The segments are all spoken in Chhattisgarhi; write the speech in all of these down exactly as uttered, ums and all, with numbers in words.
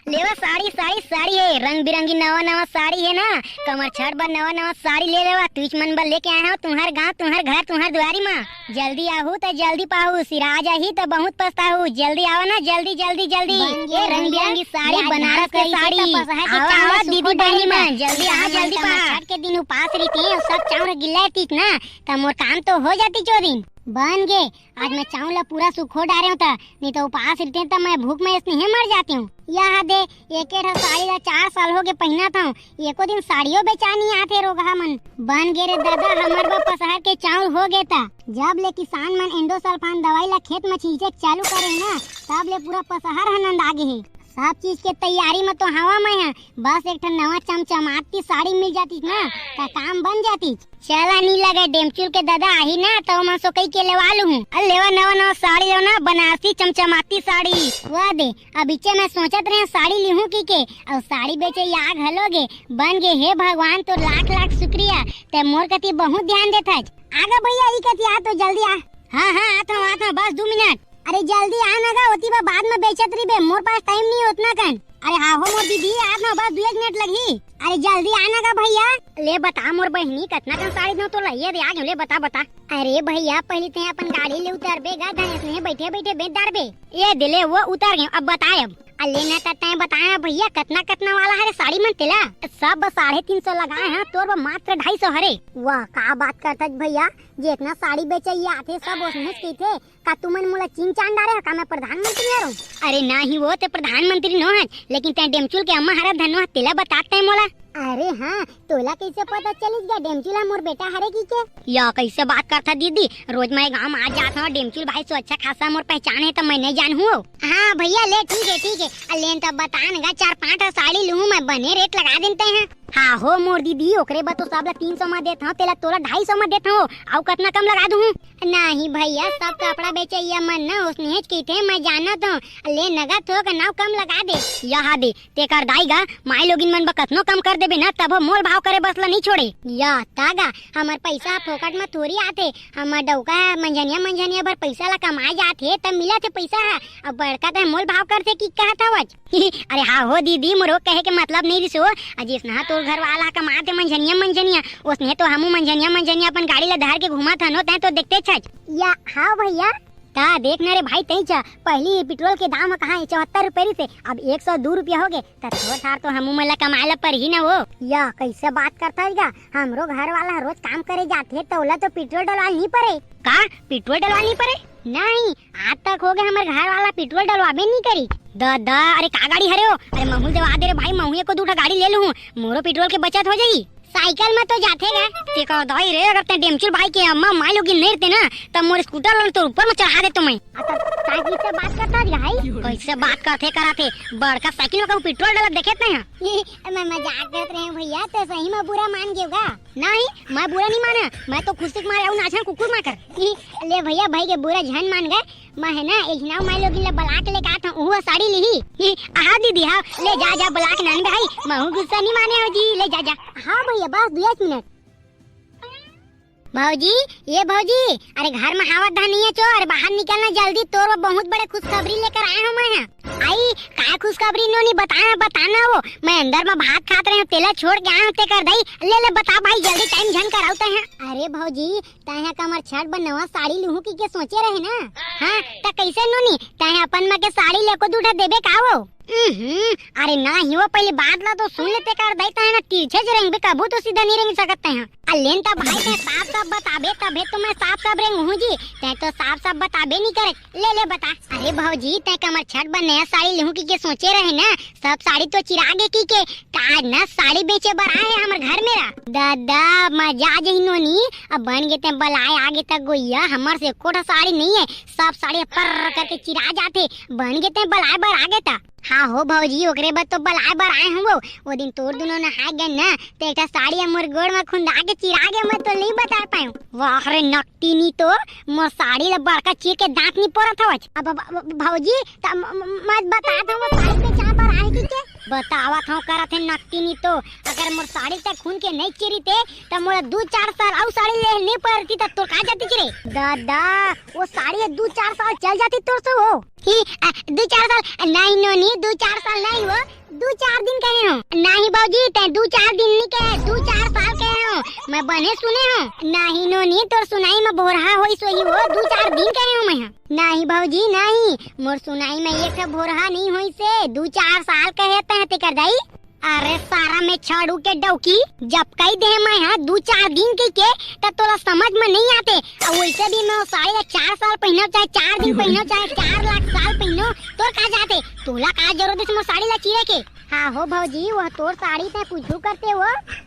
लेवा साड़ी, साड़ी, साड़ी हे, रंग बिरंगी नवा नवा साड़ी हे ना, कमर छठ बर नवा नवा साड़ी ले लेवा। तुइच मन बर लेके आए हव, तुम्हर गांव, तुम्हर घर, तुम्हर दुआरी मा। जल्दी आहू त जल्दी पाहू, सिरा जाही त बहुत पछताहू। जल्दी आवा ना, जल्दी, जल्दी, जल्दी। बन गे, ए रंग बन गे। बिरंगी साड़ी, बनारस के साड़ी। आवा, आवा दीदी बहिनी मन, जल्दी आवा, जल्दी पाहा। छठ के दिन उपास रहिते, सब चाउर गिल्ला तीत ना, त मोर काम तो हो जाती चोरिन। बन गे, आज मैं चाउर ला पूरा सुखो डारे हूँ त, नहीं तो उपास रहिते त मैं भूख में स्नेहे मर जाती हूँ। यह दे, एक एक ठा साड़ी ला चार साल हो गए पहिनत हूँ, एको दिन साड़ियों बेचा नहीं आथे रोगहा मन। बन गे रे दादा, हमर बर पसहर के चाउर हो गे त। जब ले किसान मन एंडोसल्फान दवाई ला खेत में छींचे के चालू करे ना, तब ले पूरा पसहर ह नंदा गे हे। सब चीज के तैयारी में तो हवा मैं ह, बस एक ठन नवा चमचमाती साड़ी मिल जातीस ना, त काम बन जातीस। चला नी लगे, डेमचुल के ददा आही ना, त ओमन सोकई के लेवा लूहूं। अरे लेवा, नवा नवा साड़ी लेवा ना, बनारसी चमचमाती साड़ी। वाह दे, अब इच्चे मैं सोचत रहे साड़ी लिहूं की के, अउ साड़ी बेचे या घलो गे। बन गे, हे भगवान, तोर लाख लाख शुक्रिया, ते मोर कति बहुत ध्यान देथस। आगा भैया, ई कति आ तो जल्दी आ। हाँ हाँ, आत हूँ, आत हूँ, बस दू मिनट। अरे जल्दी आ ना गा, ओती बा बाद में बेचत रहिबे, मोर पास टाइम नहीं ओतना कन। अरे हाँ हो मोर दीदी, आत हूँ, बस दू एक मिनट लगही। अरे जल्दी आ ना गा भैया। ले बता मोर बहिनी, कतना कन साड़ी दो तोला, ये दे आ गेहूं, ले बता बता। अरे भैया, पहली ते अपन गाड़ी ले उतरबे गा, धनेश ने बैठे बैठे बेच डारबे। ये दे ले, वो उतर गेहूं, अब बताए अब। अले न त तैं बताया भैया, कतना कतना वाला हरे साड़ी मन तेला? सब साढ़े तीन सौ लगाए हैं, तोर बर मात्र ढाई सौ हरे। वाह, का बात करथस भैया, जेतना साड़ी बेचइया आथे सब ओसनेच कहिथे। का तुमन मोला चिन चान डारे हो का, मैं प्रधानमंत्री हरौं? अरे नाही वो, ते प्रधानमंत्री नो हस, लेकिन तैं डेमचुल के अम्मा हरा धनवा तेला बतात तैं मोला। अरे हाँ, तोला कैसे पता चलिस गा डेमचुल ह मोर बेटा हरे की के? या कैसे बात करथा दीदी, रोज मैं गांव में आ जात हूँ, डेमचुल भाई सो अच्छा खासा मोर पहचान है, त मैं नहीं जानहूँ। हाँ भैया, ले ठीक है, ठीक है। अ, लेन त बतान गा, चार पांच ठो साड़ी लूहूं मैं, बने रेट लगा देन तैं ह। हाँ हो मोर दीदी, ओकरे बर तो सब ला तीन सौ में देत हूँ, तेला तोला ढाई सौ में देत हूँ, अउ कतना कम लगा दूहूं? नहीं भैया, सब कपड़ा बेचइया मन न ओसनेच कहिथे, मैं जानत हूँ। ले नगद थोक नाव कम लगा दे। यहा दे, तेकर दाई गा, माई लोगिन मन बर कतनो कम कर देबे न, तभो मोल भाव करे बस ला नहीं छोड़े। या ता गा, हमर पैसा ह फोकट म थोरी आथे, हमर डौका ह मंझनिया मंझनिया भर पैसा ला कमाए जाथे, तब मिलत हे पैसा ह। अब बड़का तह मोल भाव करथे कि कहत हवच? अरे हाँ हो दीदी, मोरो कहे के मतलब नहीं रिस हो। अ जइसना तोर घर वाला ह कमाथे मंझनिया मंझनिया, ओसने तो हमू मंझनिया मंझनिया अपन गाड़ी ला धर के घूमत हन, तैं तो देखते छच। या हाँ भैया, त देख न रे भाई, तैं च पहली पेट्रोल के दाम ह कहाँ चौहत्तर रुपये रिहिसे, अब एक सौ दू रुपया हो गे, त थोर थार तो हमू मन ला कमाए ला परही न वो। या कैसे बात करथस गा, हमरो घर वाला ह रोज काम करे जाथे, त ओला तो पेट्रोल डलवाल नहीं परे। का पेट्रोल डलवाल नहीं परे? नहीं, आज तक हो गए हमर घर वाला पेट्रोल डलवाबे नहीं करी। द, द, अरे का गाड़ी हरे हो? अरे महूल देवा दे रे भाई, महू एको दू ठा गाड़ी ले लूहूं, मोरो पेट्रोल के बचत हो जाही। साइकिल में तो जाथे गा। तेकर दाई रे, अगर तैं डेमचुल भाई के अम्मा माई लोगिन नहीं रहते ना, तब मोर स्कूटर ला तो ऊपर में चढ़ा देतो मैं। अच्छा, साइकिल से बात करता जी भाई। कैसे बात करथे कराथे, बड़का साइकिल में कहूँ पेट्रोल डालत देखे तैं ह? मैं मजाक करत रहे हूँ भैया, तो सही में बुरा मान गयो गा? नहीं, मैं बुरा नहीं माना, मैं तो खुशी के मारे अउ नाचन कुकुर माकर। ले भैया, भाई के बुरा झन मान गए, मैं है ना, एक नाव माई लोगिन ला बला के लेके आत हूँ, उहू साड़ी लिही। ही, आहा दीदी, हाँ, ले जा, जा, बला के नान भाई, महू गुस्सा नहीं माने हो जी, ले जा, जा। हाँ भैया, बस दू एक मिनट। भौजी, ये भौजी, अरे घर में हावत धान नहीं है चो, अरे बाहर निकलना जल्दी, तोर बर बहुत बड़े खुशखबरी लेकर आए हूँ मैं। हाँ। आई, का खुशखबरी नोनी, बताना, बताना वो, मैं अंदर में भात खात रहे हूँ, तेला छोड़ के आए हूँ, तेकर दाई, ले, ले, बता भाई, जल्दी टाइम झन कराऊ तैं ह। अरे भौजी, तैं ह कमर छठ बर नवा साड़ी लूहूं की के सोचे रहे ना? हाँ, त कैसे नोनी, तैं ह अपन माँ के साड़ी लेको दू ठा देबे का वो? उहुं, अरे ना ही वो, पहले बात ला तो सुन लेते कर दाई, तैं ह ना तिरछे ज रेंगबे, कभू तो सीधा नहीं रेंग सकत तैं ह। अलेन त भाई, तैं साफ साफ बताबे तभे तो मैं साफ साफ रेंगहूं जी, तैं तो साफ साफ बताबे नहीं करे। ले ले बता। अरे भौजी, तैं कमर छठ बर नया साड़ी लूहूं की के सोचे रहे ना, सब साड़ी तो चिरा गे की के, त आज ना साड़ी बेचे बर आए हे हमर घर मेरा। दादा, मजा आ जही नोनी, अब बन गे तैं बलाए आगे तक गोइया, हमर से एको ठा साड़ी नहीं है, सब साड़ी पर्र करके चिरा जाथे, बन गे तैं बलाए बर आगे त। हाँ हो भौजी, ओकरे बर तो बलाए बर आए हूँ। वो दिन तोर दुनों नहाए गए ना, तो एक ठा साड़ी ह मोर गोड़ में खुंदा के चिरा गे, मैं तो नहीं बता पाऊँ। वाह रे नकटीनी तो, मोर साड़ी ला बड़का चीर के दांत नहीं पोरत हवच। अब, अब, अब भौजी, त म-, म-, मैं बतात हूँ, वो साड़ी बेचाए बर आए कि के? बतावत हूँ, करत हे नकटीनी तो, अगर मोर साड़ी तै खून के नहीं चिरी ते, त मोला दू चार साल अउ साड़ी ले नहीं पड़ती, त तोर का जाती रे? दादा, वो साड़ी ह दू चार साल चल जाती तोर से हो। ही, अ, दू चार साल, नहीं नोनी, दू चार साल नहीं हो, दू चार दिन कहे हो। नहीं भौजी, तै दू चार दिन नहीं कहे, दू चार साल कहे हो। मैं बने सुने हो। नहीं नोनी, तोर सुनाई में भोरहा होइस होही हो, दू चार दिन कहे हो मैं ह। नहीं भौजी, नहीं, मोर सुनाई में एक ठो भोरहा नहीं होइस हे, दू चार साल कहे तै तेकर दाई। अरे सारा में छाड़ू के डौकी, जब कही दे मैं ह दू चार दिन कही के, त तोला समझ में नहीं आते। अउ वैसे भी मैं वो साड़ी ला चार साल पहनो, चाहे चार दिन पहनो, चाहे चार लाख साल पहनो, तोर का जाते? तोला का जरूरत हे मोर साड़ी ला चीरे के? हाँ हो भौजी, वो तोर साड़ी तै कुछू करते हो?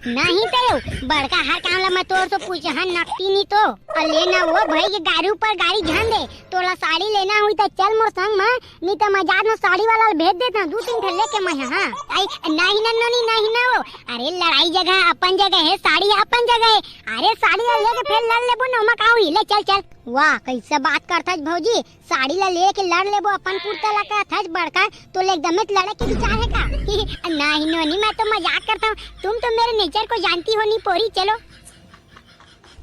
नहीं ते बड़का हर काम ला मैं तोर से पूछे हन नकटीनी तो। अले ना वो भाई के गाड़ी ऊपर गाड़ी झन दे, तोला साड़ी लेना हुई त चल मोर संग में, नहीं त मैं जात में साड़ी वाला ल भेज देत हूँ, दू तीन ठन लेके मैं ह, हाँ। आई, नहीं ना नोनी, नहीं ना वो। अरे लड़ाई जगह अपन जगह हे, साड़ी अपन जगह हे। अरे साड़ी ला लेके फेर लड़ लेबो ना, ओमा का होही, ले चल चल। वाह, कैसे बात करथस भौजी, साड़ी ला लेके लड़ लेबो अपन पुरता ला कहथस बड़का, तो ले एकदम लड़े के विचार हे का? नहीं नोनी, मैं तो मजाक करता हूँ, तुम तो मेरे नेचर को जानती हो नहीं पोरी, चलो।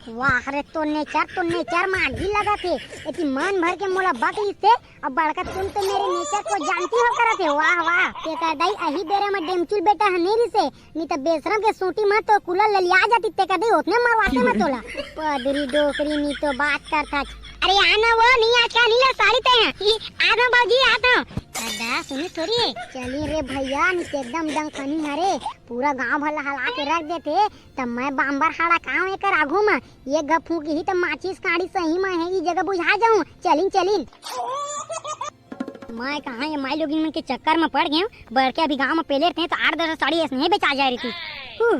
वाह रे, तो नेचर, तो नेचर मागी लगत हे। एती मन भर के मोला बक लिस हे, अब बड़का तुम तो मेरे नेचर को जानती हो करत हे। वाह, वाह। तेकर दाई अही बेरा म डेमचुल बेटा ह नहीं रिसे, नहीं त बेशरम के सूटी म तो कुला ललिया जाती, तेकर दाई ओतने मरवाते म तोला। पदरी डोकरी नहीं तो बात करथस। अरे आ ना वो, नहीं आज का नहीं ला साड़ी ते हैं। ई, आ ना बाबूजी, आ ना। दादा, सुनी थोड़ी है। चली रे भैया, नहीं तो एकदम डंखनी हरे। पूरा गांव भर ला हला के रख देते। त मैं बांबर हाड़ा कांव एकर आघू म, ये ग फूंकही त माचिस काड़ी सही म हे, ई जगह बुझा जाऊं। चलिन, चलिन। मैं कहाँ ये माई लोगिन मन के चक्कर म पड़ गए हूँ। बड़के अभी गांव म पेले रहते हैं तो आठ दस साड़ी ऐसने ही बेचा जाए रही थी। हू,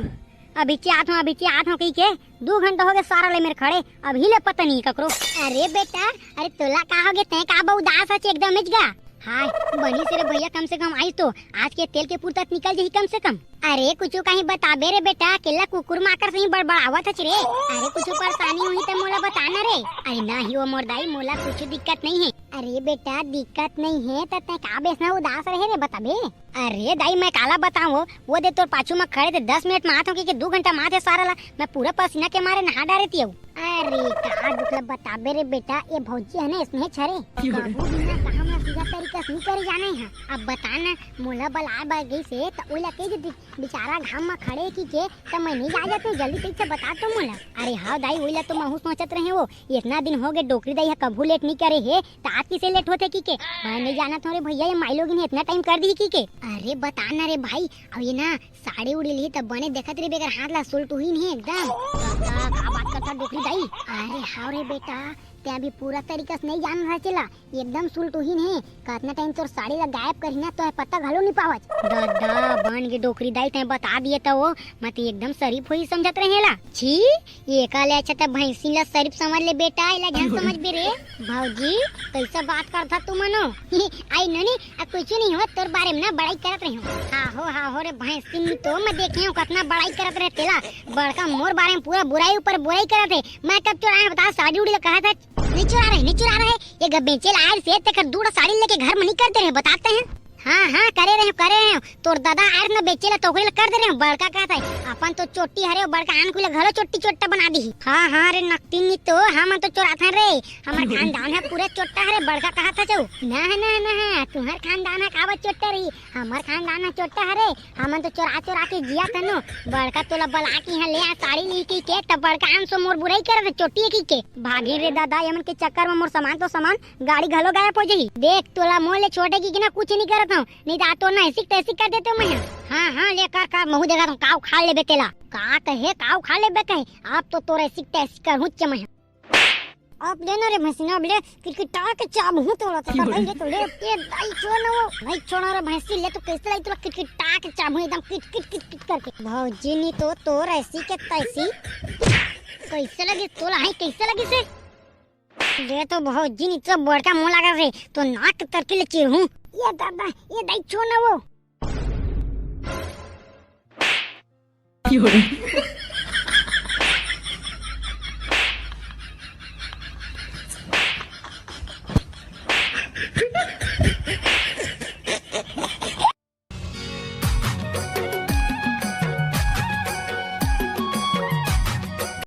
अभी चे आत हूँ, अभी चे आत हूँ कही के दू घंटा हो गए सारा ले मेरे खड़े, अभी ले पता नहीं ककरो। अरे बेटा, अरे तोला का हो गए, तै का बा उदास हच एकदम इच गा? हाय, बनी से रे भैया, कम से कम आई तो आज के तेल के पुरता निकल जाही कम से कम। अरे कुछ कहीं बताबे रे बेटा, केला कुकुर माकर से ही बड़बड़ावत हच रे। अरे कुछ परेशानी हुई त मोला बता ना रे। अरे नहीं हो मोर दाई, मोला कुछ दिक्कत नहीं है। अरे बेटा दिक्कत नहीं है त तै का बेसना उदास रहे रे बताबे? अरे दाई मैं काला बताऊं, वो दे तोर पाछू में खड़े थे, दस मिनट में आत हूँ कि, कि दू घंटा माथे सारा ला मैं पूरा पसीना के मारे नहा डारे थी। अरे का दुख ल बताबे रे बेटा, ये भौजी है ना इसने छरे। कबू बिना काम ला सीधा तरीका से नहीं करे जाने हैं। अब बता ना, मोला बलाए बर गई से त ओला कह दे बेचारा घाम में खड़े की के, त मैं नहीं जा जाते, जल्दी ठीक से बता तो मोला। अरे हाँ दाई, वही ला तो महू सोचत रहे हो, इतना दिन हो गए डोकरी दाई है कभू लेट नहीं करे है, त आज किसे लेट होते की के? मैं नहीं जाना था रे भैया, ये माई लोगिन है इतना टाइम कर दी की के। अरे बता ना रे भाई, अब ये ना साड़ी उड़ी ली त बने देखत रही बेगर हाथ ला सुलटुही नहीं एकदम। का, का, का बात करता डोकरी दाई? अरे हाँ रे बेटा, ते अभी पूरा तरीका से नहीं जान रहा चला, एकदम सुलटुहीन हे। कतना टाइम तोर साड़ी ला गायब करही ना, तोहे पता घलो नहीं पावच। दादा, बन गे डोकरी दाई, तैं बता दिए त वो, मैं तो एकदम शरीफ होही समझत रहे ला। छी, एका ले अच्छा त भैंसी ला शरीफ समझ ले बेटा, एला झन समझ बे रे। भौजी, कैसा बात करथा तू मनो? आई नोनी, आ कुछ नहीं हो, तोर बारे में ना बड़ाई करत रही हूँ। हाँ हो, हाँ हो रे भैंसी, तो मैं देखे हूँ कतना बड़ाई करत रहे तेला, बड़का मोर बारे में पूरा बुराई ऊपर बुराई करत है। मैं कब चोराए बता, साड़ी उड़ी ला कहा था, नहीं चुरा रहे, नहीं चुरा रहे। ये ग-, बेचे ला आए से तेकर दू ठो साड़ी लेके घर में नहीं करते रहे, बताते हैं। हाँ, हाँ, करे रहे, करे रहे। तोर दादा आए न बेचे ला, तोकरे ला कर दे रहे। बड़का कहत है, अपन तो चोट्टी हरे, बड़का आन खुले घलो चोट्टी चोट्टा बना दी। हाँ, हाँ रे नकटीनी तो, हम तो चोराथन रे। हमार खानदान है पूरा चोट्टा हरे, बड़का कहत है चौ। ना, ना, ना, तुम्हार खानदान है काबर चोट्टा रही, हमार खानदान है चोट्टा हरे। हमन तो चोरा चोरा के जिया थनो। बड़का तोला बला के यहाँ ले आ साड़ी ली की के, तब बड़का आन सो मोर बुराई करत है, चोट्टी की के। भागी रे दादा, ये मन के चक्कर में मोर सामान तो सामान, गाड़ी घलो गायब हो जाही। देख, तोला मोर ले छोटे की के ना कुछ नहीं करत हूँ, नहीं तो आ तो ना ऐसी तैसी कर देते हूँ मैं। हाँ, हाँ, ले कर, कर, महू देखा तुम काव खा लेबे तेला। का कहे, काव खा लेबे कहे, आप तो तोर ऐसी तैसी कर हूँ मैं। आप लेना रे भैंसी ना, अब ले, किटकिटा के चाबहूँ तोला तो, भाई, ले तो ले। ये दाई छोड़ ना वो, भाई, छोड़ा रे भैंसी, ले तो कैसे लाई तोला, किटकिटा के चाबहूँ एकदम किट, किट, किट, किट करके। भौजी नी तो तोर ऐसी के तैसी। कैसे लगी तोला, है, कैसे लगी से? ले तो भौजी, इतना बड़का मुंह लगा रे, तो नाक तरकी ले चीरहूं। ये दादा, ये दाई, छोड़ ना वो।